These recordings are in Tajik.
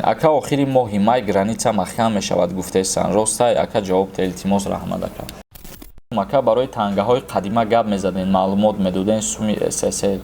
Ака, охири моҳи май граница маҳкам мешавад, гуфтесан, ростай, ака? Ҷавоб те, илтимос, раҳмат, ака. Ака, барои тангаҳои қадима гап мезаден, маълумот медоден. Суми СССР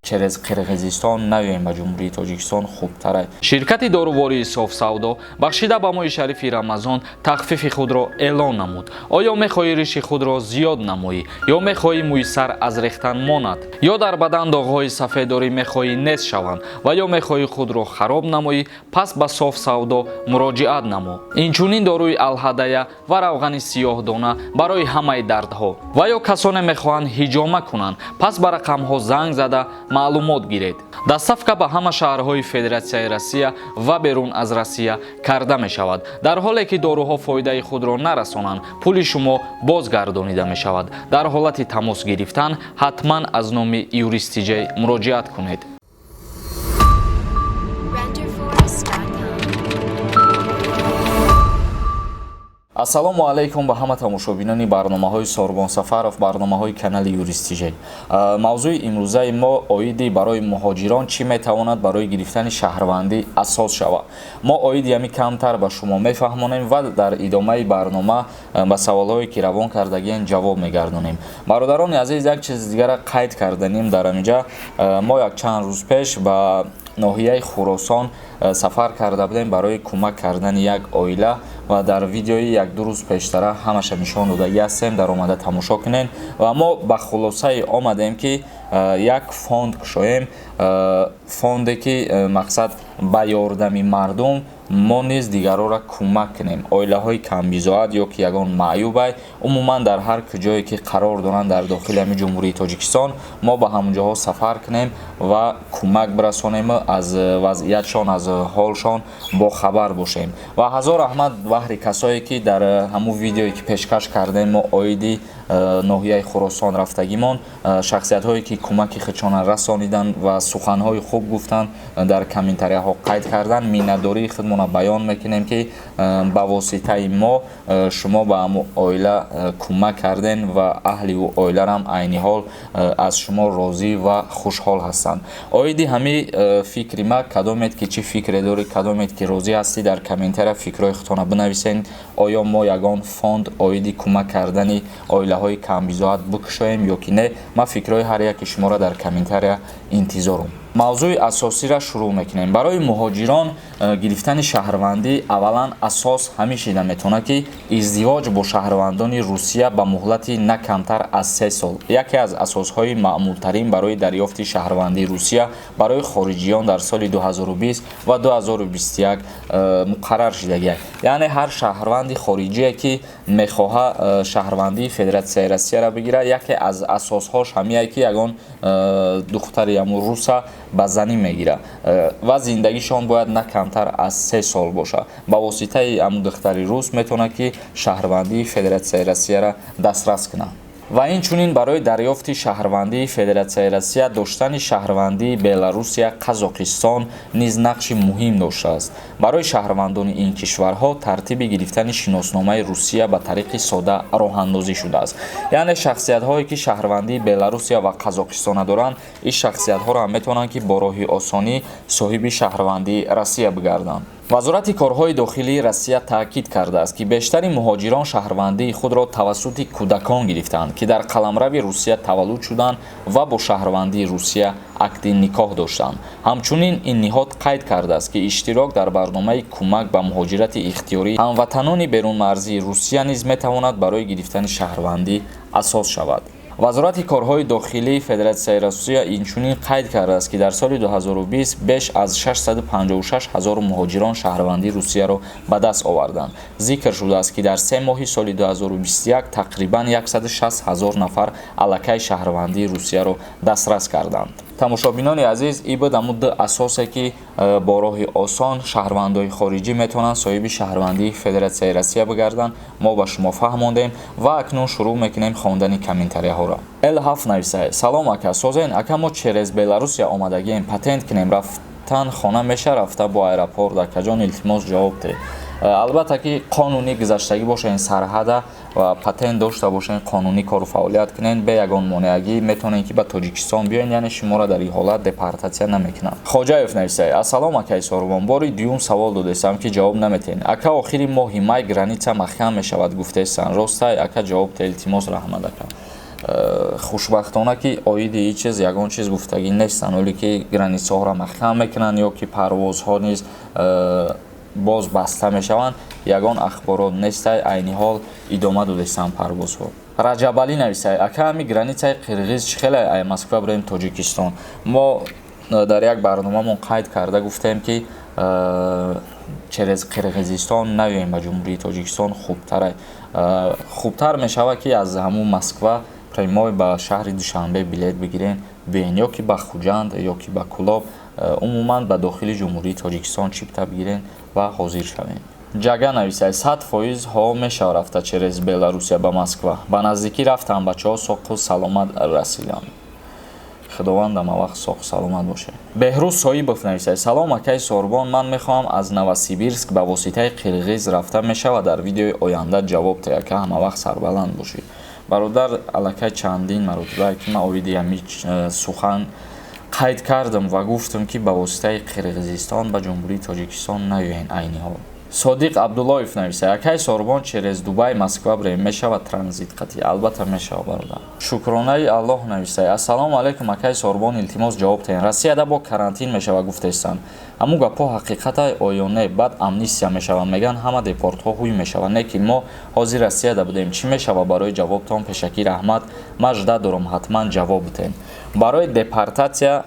через Қирғизистон наёем, ба Ҷумҳурии Тоҷикистон хубтарай. Ширкати дорувории «Софсавдо» бахшида ба моҳи шарифи Рамазон тахфифи худро эълон намуд. Оё мехоҳӣ риши худро зиёд намоӣ ё мехоҳӣ мӯи сар аз рехтан монад, ё дар бадан доғҳои сафеддорӣ мехоҳӣ нест шаванд ва ё мехоҳӣ худро хароб намоӣ? Пас ба «Софсавдо» муроҷиат намо. Инчунин доруи алҳадая ва равғани сиёҳдона барои ҳамаи дардҳо. Ва ё касоне мехоҳанд ҳиҷома кунанд, пас ба рақамҳо занг зада, маълумот гиред. Доставка ба ҳама шаҳрҳои Федератсияи Россия ва берун аз Россия карда мешавад. Дар ҳоле ки доруҳо фоидаи худро нарасонанд, пули шумо бозгардонида мешавад. Дар ҳолати тамос гирифтан ҳатман аз номи Юристиҷей муроҷиат кунед. Renderforest.com. Ассалому алайкум ба ҳама тамошобинони барномаҳои Сорбон Сафаров, барномаҳои канали Юристиҷей. Мавзӯи имрӯзаи мо оиди барои муҳоҷирон чӣ метавонад барои гирифтани шаҳрвандӣ асос шавад. Мо оиди ҳами камтар ба шумо мефаҳмонем ва дар идомаи барнома ба саволҳое, ки равон кардагиен, ҷавоб мегардонем. Бародарони азиз, як чизи дигара қайд карданем дар ҳаминҷа. Мо якчанд рӯз пеш ба ноҳияи Хуросон сафар карда будем барои кӯмак кардани як оила ва дар видеои як-ду рӯз пештара ҳамаша нишон додагӣ ҳастем, дар омада тамошо кунед. Ва мо ба хулосае омадем, ки як фонд кушоем, фонде ки мақсад ба ёрдами мардум мо низ дигарора кӯмак кунем, оилаҳои камбизоат ё ки ягон маъюбай, умуман дар ҳар куҷое ки қарор доранд дар дохили ҳамин Ҷумҳурии Тоҷикистон, мо ба ҳамонҷоҳо сафар кунем ва кӯмак бирасонем, аз вазъиятшон, аз ҳолшон бохабар бошем. Ва ҳазор раҳмат баҳри касое, ки дар ҳамун видеое, ки пешкаш кардем мо оиди ноҳияи Хуросон рафтагимон, шахсиятҳое, ки кӯмаки худшона расониданд ва суханҳои хуб гуфтанд, дар комментарияҳо қайд карданд, миннатдории худмона баён мекунем, ки ба воситаи мо шумо ба ҳамун оила кӯмак кардем ва аҳли оиларам айни ҳол аз шумо розӣ ва хушҳол ҳастанд. Оиди ҳамин фикри ма кадомед ки чӣ фикре дорӣ, кадомед ки розӣ ҳастӣ, дар комментария фикрҳои худтона бинависед. Оё мо ягон фонд оиди кӯмак кардани оилаҳои камбизоат бикушоем ё ки не? Ман фикрҳои ҳар яки шуморо дар комментария интизорум. Мавзӯи асосиро шурӯъ мекунем. Барои муҳоҷирон гирифтани шаҳрвандӣ аввалан асос ҳамин шида метавонад, ки издивоҷ бо шаҳрвандони Русия ба муҳлати на камтар аз 3 сол. Яке аз асосҳои маъмултарин барои дарёфти шаҳрвандии Русия барои хориҷиён дар соли 2020 ва 2021 муқаррар шидагиаст. Яъне ҳар шаҳрванди хориҷие, ки мехоҳад шаҳрвандии Федератсияи Россияро бигирад, яке аз асосҳош ҳамие, ки ягон духтари ҳамун руса ба занӣ мегирад ва зиндагишон бояд на камтар аз 3 сол бошад. Ба воситаи ҳамун духтари рус метавонад, ки шаҳрвандии Федератсияи Россияро дастрас кунад. Ва инчунин барои дарёфти шаҳрвандии Федератсияи Россия доштани шаҳрвандии Беларусия, Қазоқистон низ нақши муҳим доштааст. Барои шаҳрвандони ин кишварҳо тартиби гирифтани шиносномаи Русия ба тариқи сода роҳандозӣ шудааст. Яъне шахсиятҳое, ки шаҳрвандии Беларусия ва Қазоқистона доранд, ин шахсиятҳоро ҳам метавонанд, ки бо роҳи осонӣ соҳиби шаҳрвандии Россия бигарданд. Вазорати корҳои дохилии Россия таъкид кардааст, ки бештари муҳоҷирон шаҳрвандии худро тавассути кӯдакон гирифтаанд, ки дар қаламрави Русия таваллуд шуданд ва бо шаҳрвандии Русия акди никоҳ доштанд. Ҳамчунин ин ниҳод қайд кардааст, ки иштирок дар барномаи кӯмак ба муҳоҷирати ихтиёрӣ ҳамватанони берунмарзии Русия низ метавонад барои гирифтани шаҳрвандӣ асос шавад. Вазорати корҳои дохилии Федератсияи Русия инчунин қайд кардааст, ки дар соли 2020 беш аз 656 ҳазор муҳоҷирон шаҳрвандии Русияро ба даст оварданд. Зикр шудааст, ки дар 3 моҳи соли 2021 тақрибан 160 ҳазор нафар аллакай шаҳрвандии Русияро дастрас карданд. Тамошобинони азиз, ин буд ҳамун ду асосе, ки бо роҳи осон шаҳрвандои хориҷӣ метавонанд соҳиби шаҳрвандии Федератсияи Россия бигарданд. Мо ба шумо фаҳмондем ва акнун шурӯъ мекунем хондани комментарияҳоро. Л7 нависае: «Салом, ака, созен? Ака, мо через Беларусия омадагием, патент кунем, рафтан хона меша, рафта бо аэропорт? Акаҷон, илтимос, ҷавоб де.» Албатта, ки қонунӣ гузаштагӣ бошед сарҳада ва патент дошта бошед, қонунӣ кору фаъолият кунед, бе ягон монеагӣ метавонед, ки ба Тоҷикистон биёед, яъне шуморо дар ин ҳолат депортатсия намекунанд. Хоҷаев нависад: «Ассалом, акаи Сорбон, бори дуюм савол додестам, ки ҷавоб наметиҳед. Ака, охири моҳи май граница маҳкам мешавад гуфтестан, ростай, ака? Ҷавоб те, илтимос, раҳмат, ака». Хушбахтона, ки оиди ҳеҷ чиз ягон чиз гуфтагӣ нестанд, оле ки границаҳоро маҳкам мекунанд ё ки парвозҳо низ боз баста мешаванд, ягон ахборот нестай. Айни ҳол идома додестанд парвозҳо. Раҷабалӣ нависай: «Ака, ҳами границаи қирғиз чӣ хеле, ай Москва бирем Тоҷикистон?» Мо дар як барномамон қайд карда гуфтем, ки через Қирғизистон наёем ба Ҷумҳурии Тоҷикистон, хубтар хубтар мешавад, ки аз ҳамун Москва прямой ба шаҳри Душанбе билет бигирен, биен, ё ки ба Хуҷанд, ё ки ба Кӯлоб, умуман ба дохили Ҷумҳурии Тоҷикистон чипта бигирен ва ҳозир шавем. Ҷага нависай: «100% ҳо, мешава рафта через Беларусия ба Москва. Ба наздикӣ рафтам, бачаҳо соқу саломат расиданд. Худованд ҳама вақт соқу саломат бошед». Беҳрӯз Соибов нависай: «Салом, акаи Сорбон, ман мехоҳам аз Новосибирск ба воситаи Қирғиз рафта мешава? Дар видеои оянда ҷавоб те, ака. Ҳама вақт сарбаланд бошед, бародар». Аллакай чандин маротиба ки ман оиди ҳами сухан қайд кардам ва гуфтам, ки ба воситаи Қирғизистон ба Ҷумҳурии Тоҷикистон наёен айни ҳол. Содиқ Абдуллоев нависад: «Акай Сорбон, через Дубай Москва бирем мешавад транзит қатъи?» Албатта, мешавад, бародар. Шукронаи Аллоҳ нависад: «Ассалому алайкум, акай Сорбон, илтимос, ҷавоб диҳед. Россияда бо карантин мешава гуфтестанд, ҳамун гапҳо ҳақиқатай оё не? Баъд амнистия мешаванд, мегӯянд, ҳама депортҳо ҳуй мешаванд. Не ки мо ҳозир Россияда будем, чӣ мешава? Барои ҷавобтон пешакӣ раҳмат, ман жда дорам, ҳатман ҷавоб битем». Барои депортатсия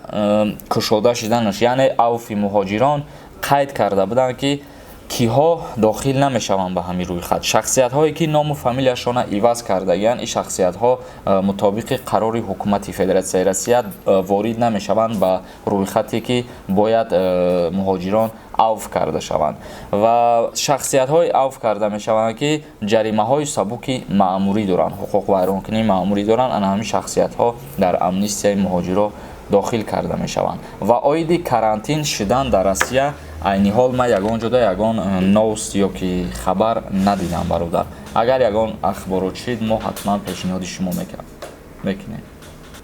кушода шуданаш, яъне авфи муҳоҷирон, қайд карда буданд, ки киҳо дохил намешаванд ба ҳамин рӯйхат. Шахсиятҳое, ки ному фамилияшонро иваз кардагианд, ин шахсиятҳо мутобиқи қарори ҳукумати Федератсияи Россия ворид намешаванд ба рӯйхате, ки бояд муҳоҷирон авф карда шаванд, ва шахсиятҳое авф карда мешаванд, ки ҷаримаҳои сабуки маъмурӣ доранд, ҳуқуқвайронкунии маъмурӣ доранд. Ана ҳамин шахсиятҳо дар амнистияи муҳоҷиро дохил карда мешаванд. Ва оиди карантин шудан дар Россия айни ҳол ман ягон ҷода ягон новость ё ки хабар надидам, бародар. Агар ягон ахборот шид, мо ҳатман пешниҳоди шумо мекунем.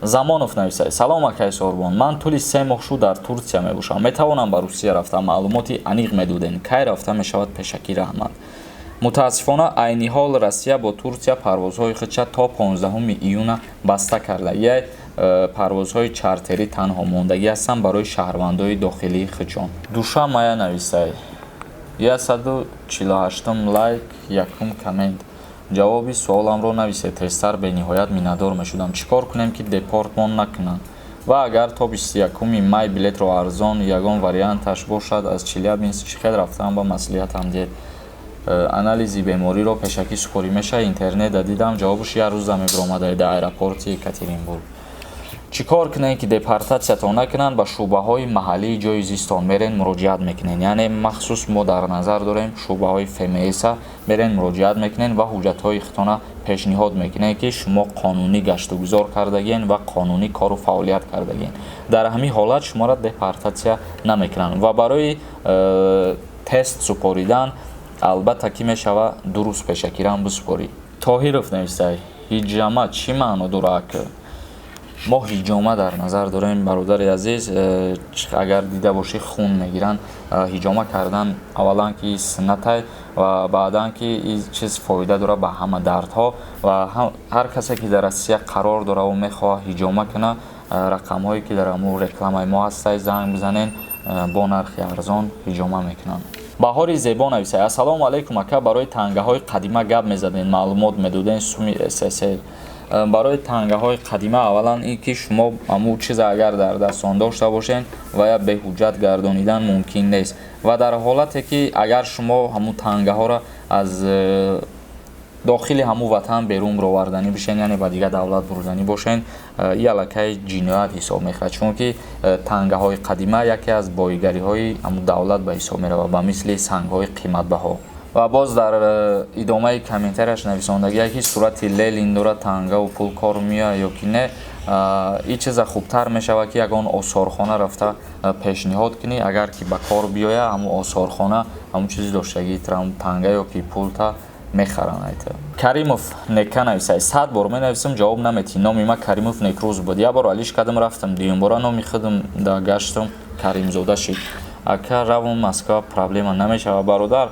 Замонов нависад: «Салом, акаи Сорбон, ман тӯли 3 моҳ шуд дар Турсия мебошам, метавонам ба Русия рафтам? Маълумоти аниқ медодем, кай рафта мешавад? Пешакӣ раҳмат». Мутаассифона, айни ҳол Россия бо Турсия парвозҳои худша то 15 июна баста карда. Як парвозҳои чартерӣ танҳо мондагӣ ҳастанд барои шаҳрвандои дохилии худшон. Душа Мая нависай: «148-ум лайк, якум коммент. Ҷавоби суоламро нависед тезтар, бениҳоят миннатдор мешудам. Чӣ кор кунем, ки депортмон накунанд? Ва агар то 21-уми май билетро арзон ягон варианташ бошад, аз Челябинск чӣ хел рафтан ба маслиҳатам диҳед». Анализи бемориро пешакӣ супорӣ мешавад, интернетда дидам, ҷавобаш як рӯза мебиромада дар аэропорти Екатеринбург. Чӣ кор кунед, ки депортатсиятон накунанд? Ба шӯъбаҳои маҳаллии ҷои зистон мерен, муроҷиат мекунед, яъне махсус мо дар назар дорем шӯъбаҳои ФМСа. Мерен, муроҷиат мекунед ва ҳуҷҷатҳои худтона пешниҳод мекунед, ки шумо қонунӣ гаштугузор кардагиен ва қонунӣ кору фаъолият кардагиен. Дар ҳамин ҳолат шуморо депортатсия намекунанд. Ва барои тест супоридан, албатта, ки мешава, 2 рӯз пешакирам бисупорӣ. Тоҳиров нависай: «Ҳиҷама чӣ маъно дорад?» Мо ҳиҷома дар назар дорем, бародари азиз, агар дида бошӣ, хун мегиранд. Ҳиҷома кардан аввалан ки суннатай ва баъдан ки ин чиз фоида дорад ба ҳама дардҳо. Ва ҳар касе, ки дар Россия қарор дораву мехоҳад ҳиҷома кунад, рақамҳое, ки дар ҳамун рекламаи мо ҳастай, занг бизанед, бо нархи арзон ҳиҷома мекунанд. Баҳори Зебо нависай: «Ассалому алайкум, ака, барои тангаҳои қадима гап мезадем, маълумот медодем, суми СССР». Барои тангаҳои қадима, аввалан ин ки шумо ҳамун чиза агар дар дастон дошта бошед, ва я беҳуҷҷат гардонидан мумкин нест. Ва дар ҳолате, ки агар шумо ҳамун тангаҳоро аз дохили ҳамун ватан берун бироварданӣ бошед, яъне ба дигар давлат бурданӣ бошед, ин аллакай ҷиноят ҳисоб мешавад, чунки тангаҳои қадима яке аз боигариҳои ҳамун давлат ба ҳисоб меравад, ба мисли сангҳои қиматбаҳо. Ва боз дар идомаи комментарияш нависондагие, ки сурати Ленин дорад, тангаву пул кор меояд ё ки не. Ин чиза хубтар мешавад, ки ягон осорхона рафта пешниҳод кунӣ. Агар ки ба кор биёя, ҳамун осорхона ҳамун чизи доштагии танга ё ки пулта мехаранд. Айта Каримов Нека нависай: 100 бор менависам, ҷавоб наметӣ. Номи ма Каримов Некрӯз буд, як бор алиш кардам, рафтам, дуюмбора номи худам да гаштам, Каримзода шид. Ака, равон Москва проблема намешавад? Бародар,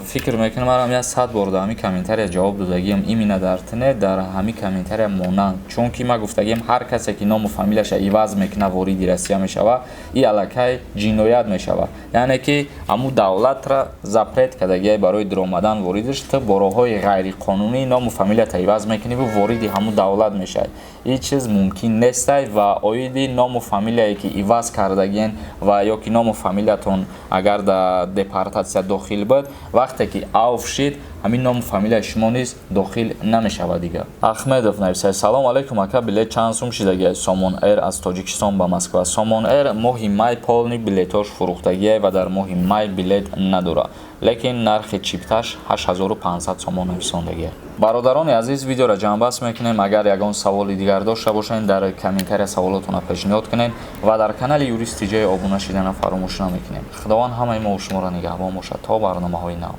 фикр мекунам, манам як 100 бор дар ҳамин комментария ҷавоб додагиам, именно дар тине, дар ҳамин комментария монанд, чунки ман гуфтагиам, ҳар касе ки ному фамилияша иваз мекунад, вориди Россия мешавад, и аллакай ҷиноят мешавад. Яъне ки ҳамун давлатра запрет кардагиай барои дуромадан воридаш. Ту бо роҳҳои ғайриқонунӣ ному фамилията иваз мекуниву вориди ҳамун давлат мешавӣ, ин чиз мумкин нестай. Ва оиди ному фамилияе ки иваз кардагиен ва ё ки ному фамилиятон агар дар депортатсия дохил буд, вақте ки авф шид, ҳамин ному фамилияи шумо низ дохил намешавад дигар. Ахмедов нависад: «Салом алейкум, ака, билет чанд сум шидагиай Сомон Эйр аз Тоҷикистон ба Москва?» Сомон Эйр моҳи май полный билетош фурӯхтагиай ва дар моҳи май билет надорад, лекин нархи чипташ 8500 сомон нависондагиай. Бародарони азиз, видеоро ҷамъбаст мекунем. Агар ягон саволи дигар дошта бошед, дар комментария саволотонро пешниҳод кунед ва дар канали Юрист Тиҷай обуна шидана фаромӯш намекунем. Худованд ҳамаи мо шуморо нигаҳбон бошад то барномаҳои нав.